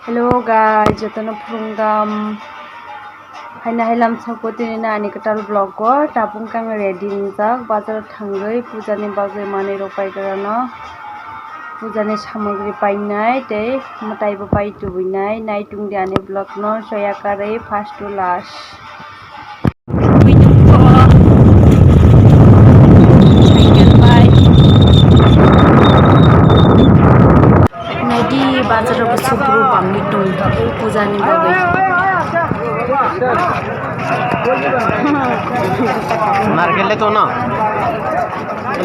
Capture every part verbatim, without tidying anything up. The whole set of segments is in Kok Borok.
Hello guys, jotono phurungdam. Haina hailam sako tini na ani kwtal vlog o tabuk kang ready wngjak, bazar o thangwi puja ni bagwi manwi rok paigra no, puja ni samagri painai tei mwtai bo pai tubui nai, nai tungdi ani vlog no soya karwi first to last. Naidi bazar o bwswk bwrwi bangwi tong puja ni bagwi. Narikal le tono.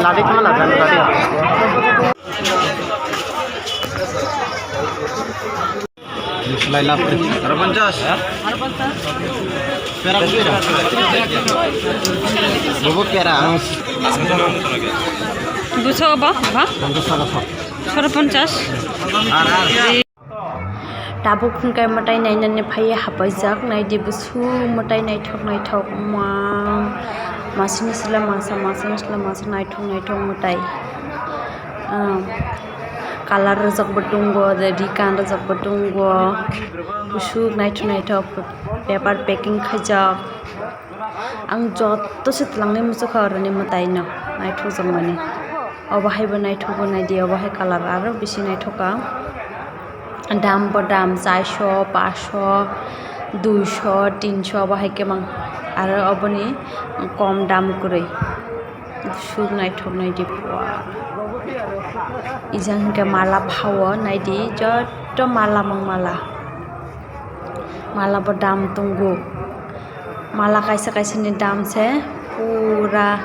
Ladi tongma na, ladi. Lai lap. Pera ko pera. Bobo pera ang. Duso ba, ha? Ang duso ba. Soro ponchas. Ar, ar. Tabuk hwnkhe mwtai nainani phaiwi hapaijak, naidi bwswk mwtai naithok naithok ma, masini sle masa, masini sle masa naithok naithok mwtai. Ah, colour rwjakbo tongo, de rikan rwjakbo tongo, bwswk naithok naithok paper packing khaijak. Ang joto se twlangwi muchukha oroni mwtaino naithokjakmani. Obo hai bo naithok bo naidi, obo hai colour aro bisi naithok ka. Dam bo dam chairso, paso, duiso, tinso obo hai khe mang. Aro oboni kom dam kwrwi. Bwswk naithok naidi pua. Ijang hinkhe mala phao naidi, joto mala mang mala. Mala bo dam tongo. Mala kaisa kaisa ni dam se pura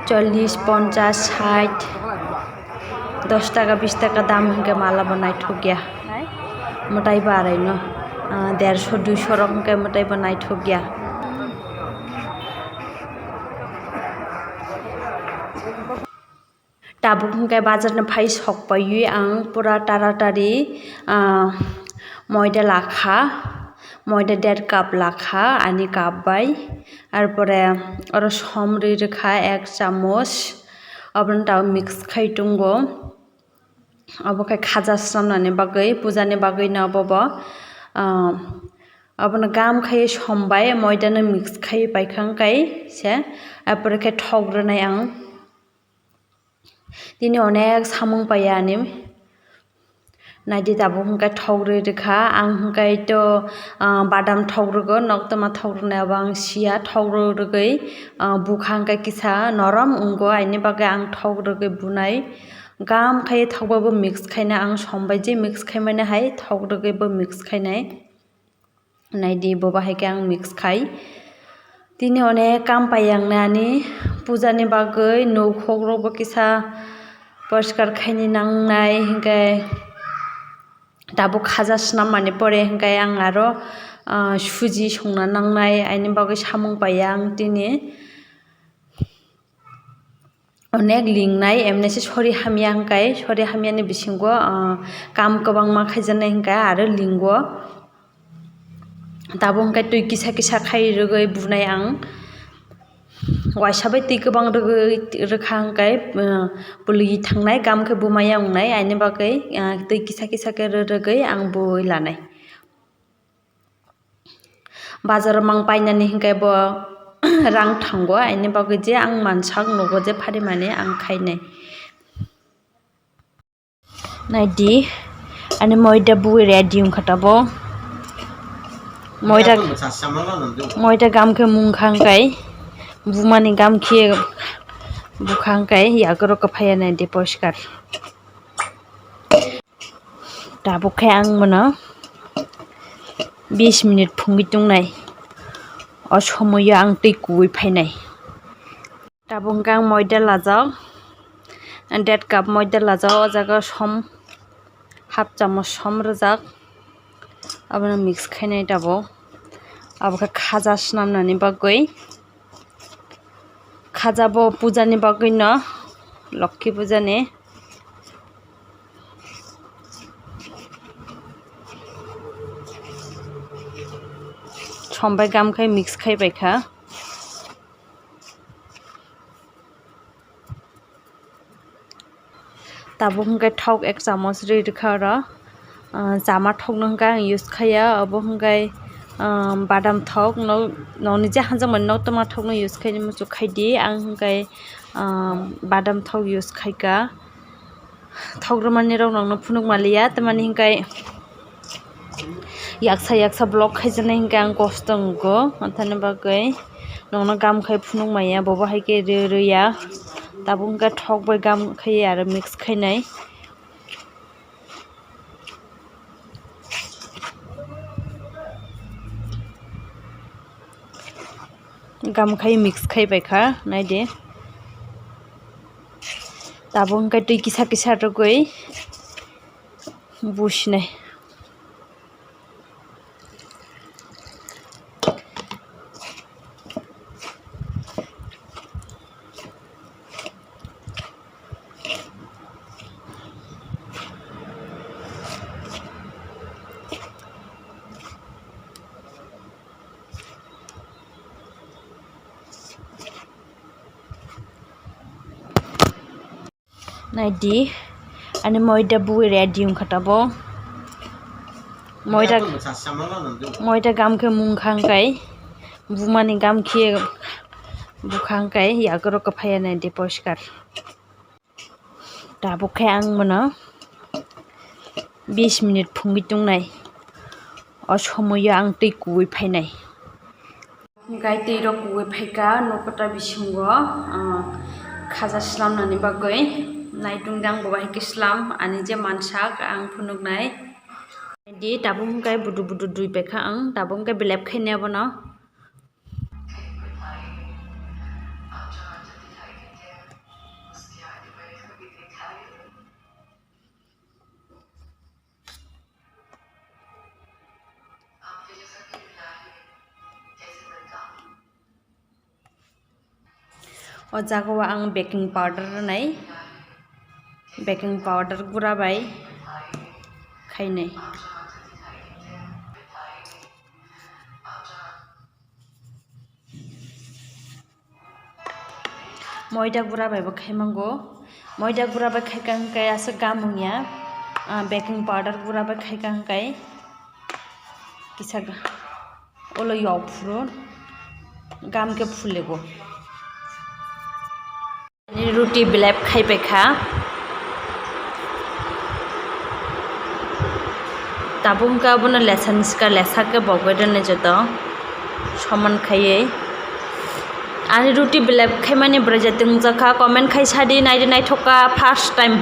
chollish, ponchash, sait, dos taka, bis taka dam hinkhe mala bo naithok ya. Mwtai bo arai no, ah, derso, duiso rok hinkhe mwtai bo naithok ya. Tabuk hinkhe bazar ni phai sok paiwi ang pura taratari, ah, moida lakha, moida der cup lakha ani cup bai, arpore oro som rwi rwkha ek chamoch, obono tabuk mix khai tongo, obo khe khaja swnamnani bagwi, puja ni bagwi no obo bo, ah, obono gam khai som bai moida no mix khai paikha, hwnkhe se, arpore khe thok rwnai ang. Tini onek samung paiya ani. Naidi tabuk hwnkhe thok rwi rwkha. Ang hwnkhe to, ah, badam thok rwgo, noktoma thok rwnai abo ang siya. Thok rw rwgwi, ah, bukha hwnkhe kisa norom wngo, aini bagwi ang thok rwgwi bunai. Gam khai thokbai bo mix khaina ang sombai je mix khaimani hai thok rwgwi bo mix khainai. Naidi, bo bahai khe ang mix khai. Tini onek kam pai ang nani puja ni bagwi, nukhuk rok bo kisa poriskar khaini nangnai, hinkhe tabuk khaja swnam mani pore hinkhe ang aro, ah, suji songna nangnai, aini bagwi samung pai ang tini. Onek lingnai, emnese sori hamya hwnkhe, sori hamyani bisingo, ah, kam kwbangma khaijaknai hwnkhe aro lingo. Tabuk hwnkhe twi kisa kisa khai rwgwi bunai ang. Waisa bai twi kwbang rwgwi rwkha hwnkhe, ah, pulwi thangnai, kam khe bumaya wngnai, aini bagwi, ah, twi kisa kisa khe rw rwgwi ang bui lanai. Bazaro mang painani hinkhe bo rang thango, aini bagwi je ang mansak nugo je pharimani ang khainai. Naidi, ani moida bui ready wngkha tabuk. Moida, moida gam khe mungkha hwnkhe, bumani gam khe bukha hwnkhe, yagoro kwphaiya naidi poriskar. Tabuk khe ang bono bis minute phungwi tongnai. O somoio ang twi kuwi phainai. Tabuk hwnkhe ang moida lajak, dead cup moida lajak, o jaga som, half chamoch som rwjak, abono mix khainai tabuk. Abo khe khaja swnamnani bagwi. Khaja bo puja ni bagwi no, Lokhi puja ni. Som bai gam khai mix khai bai kha. Tabuk hwnkhe thok ek chamoch rwi rwkha oro. Ah, chama thokno hwnkhe ang use khaiya, obo hwnkhe, ah, badam thok, no, nokni je hanjakmani nok tongma thokno use khaini muchuk khaidi, ang hwnkhe, ah, badam thok use khaika. Thok rwmani rok nokno phunuk maliya, tamani hwnkhe yaksa yaksa vlog khaijaknai hwnkhe ang kosto wngo, anthani bagwi nokno gam khai phunuk maya, bobo hai khe rw rwya, tabuk hwnkhe thok bai gam khai aro mix khainai. Gam khai mix khai bai kha, naidi. Tabuk hwnkhe twi kisa kisa rwgwi businai. Naidi, ani moida bui ready wngkha tabuk. Moida, moida gam khe mung kha hwnkhe, bumani gam khe bukha hwnkhe, yago rok kwphaiya naidi poriskar. Tabuk khe ang bono bis minute phungwi tongnai, o somoio ang twi kuwi phainai. Hwnkhe twi rok kuwi phaikha nokota bisingo, ah, khaja slamnani bagwi. Naitung de ang bo bahai khe slam, ani je mansak ang phunuknai. Di tabuk hwnkhe budu budu dui paikha ang, tabuk hwnkhe belep khainai abono. O jaga o ang baking powder rwnai, baking powder gura bai khainai. Moida gura bai bo khaimango. Moida gura bai khaikha hwnkhe aswk gam wngya. Ah, baking powder gura bai khaikha hwnkhe kisa ga-, ulo yok phuru gam khe phulego. Ruti belep khai paikha. Tabuk hwnkhe abono lesa ni sika lesa khe bogwi rwnai joto soman khaiwi. Ani ruti belep khaimani bwrwi je tungjakha, comment khai sadi, naidi naithok kha, first time,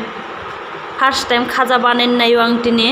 first time khaja banai naio ang tini.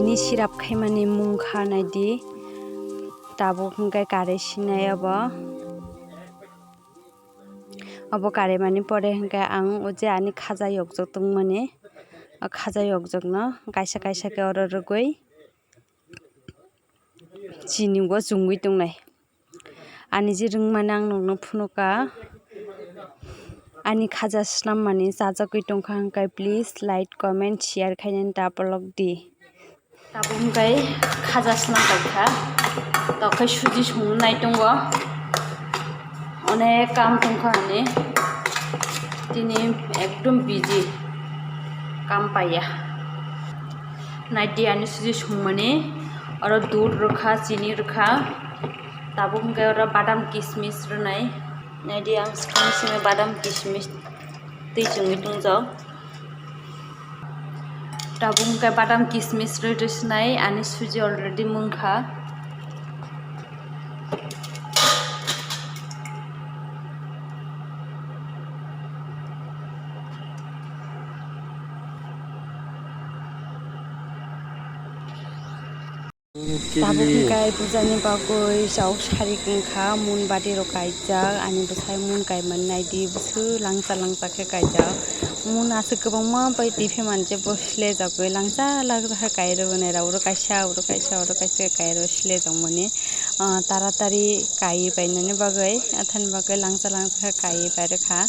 Ni sirap khaimani mung kha naidi. Tabuk hwnkhe kare sinai obo. Obo kare mani pore hwnkhe ang o je ani khaja yokjak tongmani, o khaja yokjakno kaisa kaisa khe oro rwgwi chini o chumui tongnai. Ani je rwngmani ang nokno phunukha. Ani khaja swnammani chajagwi tongkha hwnkhe please like, comment, share khainani ta polok di. Tabuk hwnkhe khaja swnam paikha. Tokhe suji songno nai tongo. Onek kam tongkha ani. Tini ekdom busy. Kam paiya. Naidi ani suji songmani. Oro dud rwkha, chini rwkha. Tabuk hwnkhe oro badam kismis rwnai. Naidi ang swkang simi badam kismis twi chumui tongjak. Tabuk hwnkhe badam kismis rwtwi swnai, ani suji already mungkha. Tabuk hwnkhe pujani bagwi chok sari wngkha, mun bati rok kaijak, ani bwsai mun kaimani naidi, bwswk langsa langsa khe kaijak. Mun aswk kwbangma bai twi phaimani je bo silejagwi langsa langsa khe kairwknai rok, oro kaisa, oro kaisa, oro kaisa khe kairwk silejakmani. Ah, taratari kaiwi painani bagwi, athani bagwi langsa langsa khe kaiwi pairwkha.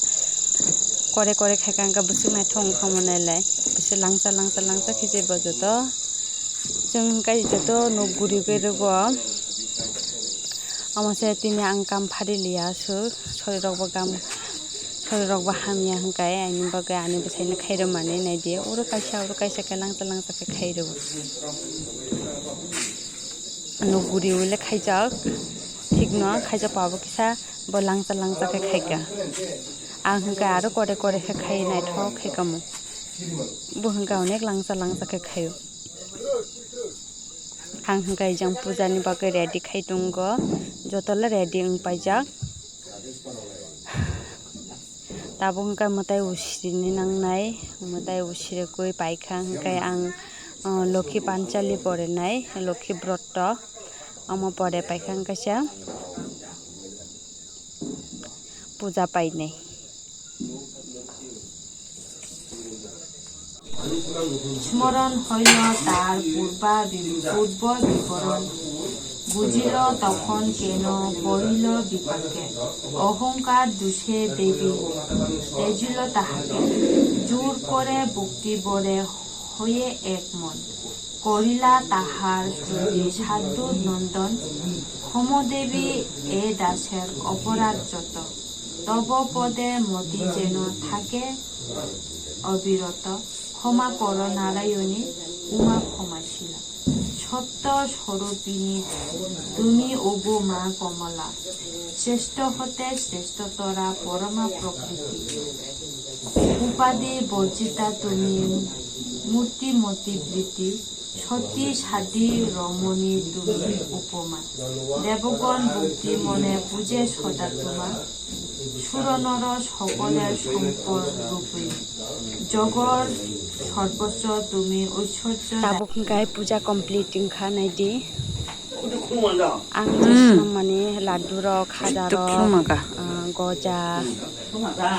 Kore kore khaikha hwnkhe bwswk naithok wngkha mwnai lai, bwswk langsa langsa langsa khe je bo joto. Chwng hwnkhe joto nuk guriwi rwgo. Omo se tini ang kam phari liya aswk, sorirokbo kam, sorirokbo hamya hwnkhe, ani bagwi ani bwsaino khairwmani naidi. Oro kaisa, oro kaisa khe langsa langsa khe khairwo. Nuk guriwi le khaijak, thikno khaijak pabo kisa bo langsa langsa khe khaikha. Ang hwnkhe aro kore kore khe khai naithok khaikha mo. Bo hwnkhe onek langsa langsa khe khaio. Ang hwnkhe jang pujani bagwi ready khai tongo, joto le ready wng paijak. Tabuk hwnkhe mwtai usini nangnai, mwtai usirikwi paikha hwnkhe ang, ah, Lokhi Panchali porinai, Lokhi Brotto, omo pore paikha hwnkhe se puja painai. স্মরণ হইল তার পূর্বা বি-, পূর্ব বিবরণ। বুঝিল তখন কেন করিল বিপাকে। অহংকার দোষে দেবী ত্যজিল তাহাকে। জোর করে ভক্তি ভরে হয়ে এক মন। করিলা তাহার স্তুতি সাধু নন্দন। ক্ষম দেবী এ দাসের অপরাধ যত। তব পদে মতি যেন থাকে অবিরত। ক্ষমা কর নারায়ণী উমা ক্ষমাশীলা। সত্য স্বরূপিণী তুমি ওগো মা কমলা। শ্রেষ্ঠ হতে শ্রেষ্ঠতরা পরমা প্রকৃতি। উপাধি বর্জিতা তুমি মূর্তিমতী প্রীতি। সতী সাধ্বী রমণী তুমি উপমা। দেবগণ ভক্তি মনে পূজে সদা তোমা। সুর নর সকলের সম্পদ রূপিণী। জগর সর্বস্ব তুমি ঐশ্বর্য। Tabuk hwnkhe puja complete wngkha naidi. Ang Hmm. Mani laddu rok, khaja Tuk rok, khuluma ka. Ah, goja,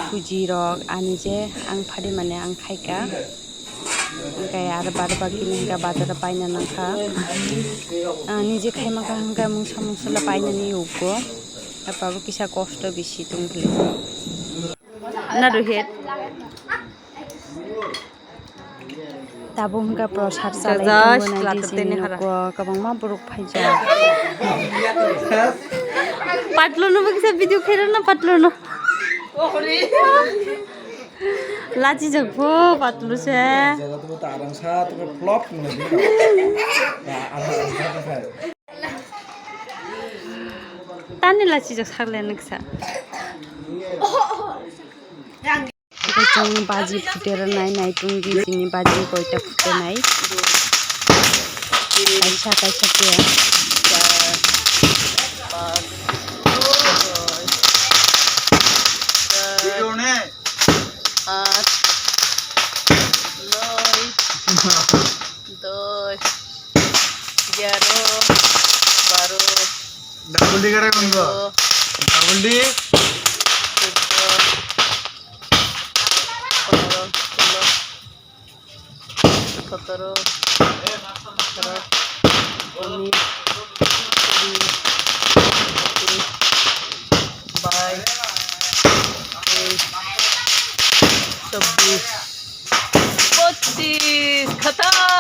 suji rok, ani je ang phari mani ang khaika. Hwnkhe aro bad bakini hwnkhe bazaro paina nangkha. Ah, nije khaima kha hwnkhe mungsa mungsa le painani yukgo. Abo kisa kosto bisi tongphili. Na Rohit. Tabuk hwnkhe prosad Jai chalai tongo nai Shri Radha Dini Teni Hara. Nuko kwbangma borok phaijak. Patlu no baksa video khairok na patlu no. Lachi jak pho patlu se. Jaga to ta arang sa to flop mo na. Tani lachi jak sakle nuksa. Chwng baji phuterwnai nai tongdi chini baji koita phutenai. Kaisa kaisa khe. Paanch, noi, dos. এগারো, বারো, Double D kare gongo. তেরো, Double D. চোদ্দ, পনেরো, ষোলো, সতেরো, আঠারো, উনিশ, কুড়ি, একুশ, বাইশ, তেইশ, চব্বিশ, পঁচিশ। খতম।